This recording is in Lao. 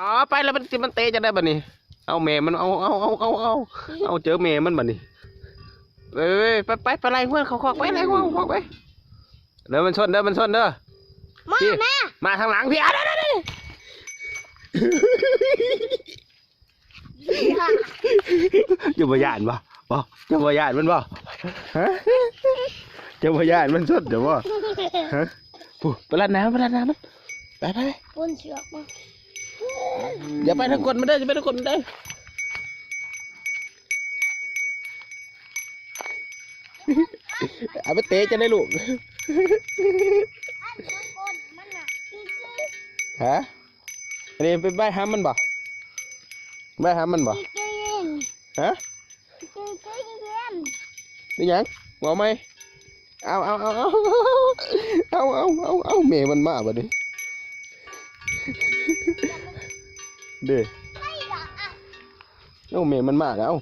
ອໍ ໄປແລ້ວ ມັນ ມັນເຕະຈັ່ງໃດບັດນີ້? ເອົາແມ່ມັນ ເອົາ ເອົາ ເອົາ ເອົາ ເອົາ ເອົາ ເຈີແມ່ມັນບັດນີ້. ໄປ ໄປ ໄປ ໄປໄລ່ງວນເຂົ້າຄອກ ໄປໄລ່ງວນເຂົ້າຄອກໄປ. ເດີ ມັນຊົນເດີ ມັນຊົນເດີ. ມາ ພີ່ ມາ ມາທາງຫຼັງ ພີ່. ເອົາ ເດີ ເດີ ເດີ. ເຈົ້າບໍ່ຢ້ານບໍ່? ບໍ່ ເຈົ້າບໍ່ຢ້ານມັນບໍ່? ຮະ? ເຈົ້າບໍ່ຢ້ານມັນຊົນເຈົ້າບໍ່? ຮະ? ພຸ້ນ ໄປລັດໜ້າມັນ ໄປລັດໜ້າມັນ ໄປ ໄປ ໄປ. ປົນເຊືອກມາ. ຢ່າໄປທາງກົ້ນມັນເດີ ຢ່າໄປທາງກົ້ນມັນເດີ. ເອົາໄປເຕະຈັ່ງໃດລູກ? ຮະ? ອັນນີ້ໄປໃບ້ຫຳມັນບໍ່? ໃບ້ຫຳມັນບໍ່? ຮະ? ເປັນຫຍັງ? ເວົ້າໃໝ່. ເອົາ ເອົາ ເອົາ ເອົາ ເອົາ ເອົາ ເອົາ ເອົາ ແມ່ມັນມາບັດນີ້. ເດ້ ເອົາ ແມ່ມັນມາແລ້ວ.